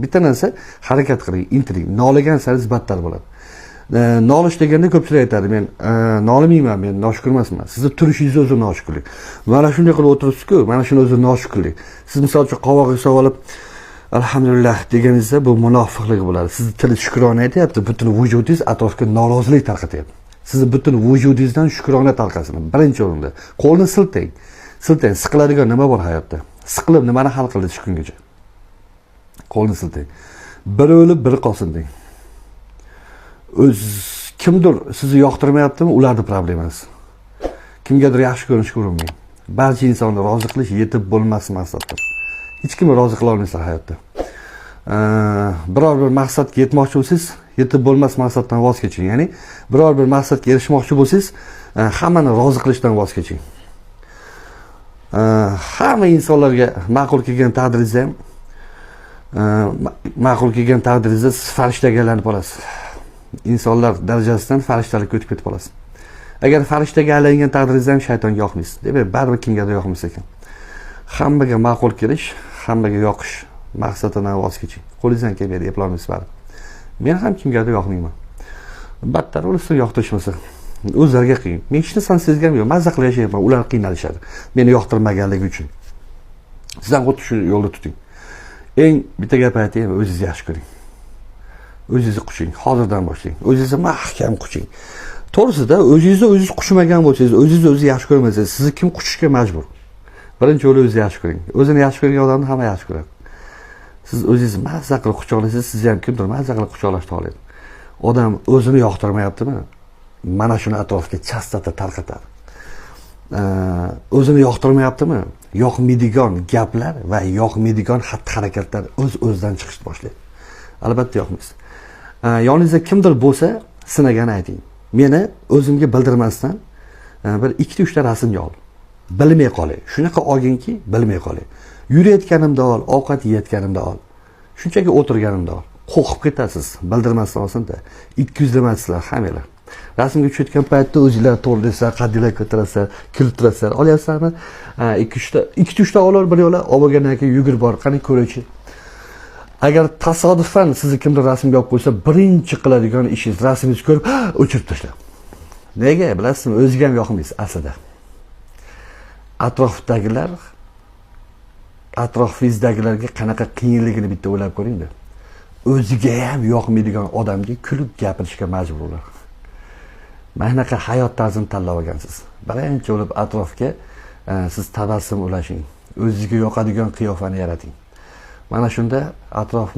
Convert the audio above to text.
Bitta narsa, harakat qiling, intiling. Noligan sari battar bo'ladi. Nolish deganda ko'pchilik aytadi, men nolimayman, men noshukur emasman. Sizni turishingiz o'zi noshukurlik. Mana shunday qilib o'tiribsiz-ku, mana shuni o'zi noshukurlik. Siz, misol uchun, qovog'ingizni solib olib, "Alhamdulillah" deganingizda, bu munofiqlik bo'ladi. Sizni tili shukrona aytyapti, butun vujudingiz atrofga norozilik tarqatyapti. Sizni butun vujudingizdan shukrona tarqasin birinchi o'rinda. Qo'lni siltang, siltang. Siqiladigan nima bor hayotda? Siqilib nimani hal qildi shu kungacha? Qo'lni siltang, biri o'lib, biri qolsin deng. O'z kimdir sizni yoqtirmayaptimi, ularni problemasi. Kimgadir yaxshi ko'rinishga urinmang. Barcha insonni rozi qilish yetib bo'lmas maqsaddir. Hech kimni rozi qila olmaysizlar hayotda. Biror bir maqsadga yetmoqchi bo'lsangiz, yetib bo'lmas maqsaddan voz keching. Ya'ni biror bir maqsadga erishmoqchi bo'lsangiz, hammani rozi qilishdan voz keching. Hamma insonlarga ma'qul kelgan taqdiringizda ham, ma'qul kelgan taqdiringizda siz farishtaga aylanib qolasiz. Insonlar darajasidan farishtalikka o'tib ketib qolasiz. Agar farishtaga aylangan taqdiringizda ham shaytonga yoqmaysiz. Demak, baribir kimgadir yoqmas ekan. Hammaga ma'qul kelish, hammaga yoqish maqsadidan voz keching. Qo'lingizdan kelmaydi, eplolmaysiz baribir. Men ham kimgadir yoqmayman. Battar o'lsin yoqtirishmasa, o'zlariga qiyin. Men hech narsani sezganim yo'q, mazza qilib yashayapman. Ular qiynalishadi meni yoqtirmaganligi uchun. Siz ham xuddi shu yo'lda tuting. Eng bitta gap aytaymi? O'zingizni yaxshi ko'ring, o'zingizni quching. Hozirdan boshlang, o'zingizni mahkam quching. To'g'risida, o'zingizni o'zingiz quchmagan bo'lsangiz, o'zingizni o'zingiz yaxshi ko'rmasangiz, sizni kim quchishga majbur? Birinchi bo'lib o'zingizni yaxshi ko'ring. O'zini yaxshi ko'rgan odamni hamma yaxshi ko'radi. Siz o'zingizni mazza qilib quchoqlasangiz, sizni ham kimdir mazza qilib quchoqlashni xohlaydi. Odam o'zini yoqtirmayaptimi, mana shuni atrofga chastota tarqatadi. O'zini yoqtirmayaptimi, yoqmaydigan gaplar va yoqmaydigan xatti harakatlar o'z o'zidan chiqishni boshlaydi. Albatta yoqmaysiz. Yoningizda kimdir bo'lsa, sinagani ayting: meni o'zimga bildirmasdan bir ikkita, uchta rasmga ol, bilmay qolay, shunaqa olginki, bilmay qolay. Yurayotganimda ol, ovqat yeyotganimda ol, shunchaki o'tirganimda ol. Qo'rqib ketasiz. Bildirmasdan olsinda. Ikki yuzlamasizlar hammanglar. Rasmga tushayotgan paytda o'zinglar to'g'rilaysizlar, qaddinglar ko'tarasizlar, kulib turasizlar. Olyapsizlarmi? Ha, ikki uchta, ikkita, uchta olar bir yo'la. Olib bo'lgandan keyin yugurib borib, "Qani, ko'raychi". Agar tasodifan sizni kimdir rasmga olib qo'ysa, birinchi qiladigan ishingiz, rasmingizni ko'rib, o'chirib tashlab. Nega, bilasizmi? O'ziga ham yoqmaysiz aslida. Atrofdagilar, atrofingizdagilarga qanaqa qiyinligini bitta o'ylab ko'ringda. O'ziga ham yoqmaydigan odamga kulib gapirishga majbur ular. Mana shunaqa hayot tarzini tanlab olgansiz. Birinchi bo'lib atrofga siz tabassum ulashing, o'zizga yoqadigan qiyofani yarating. Mana shunda atrof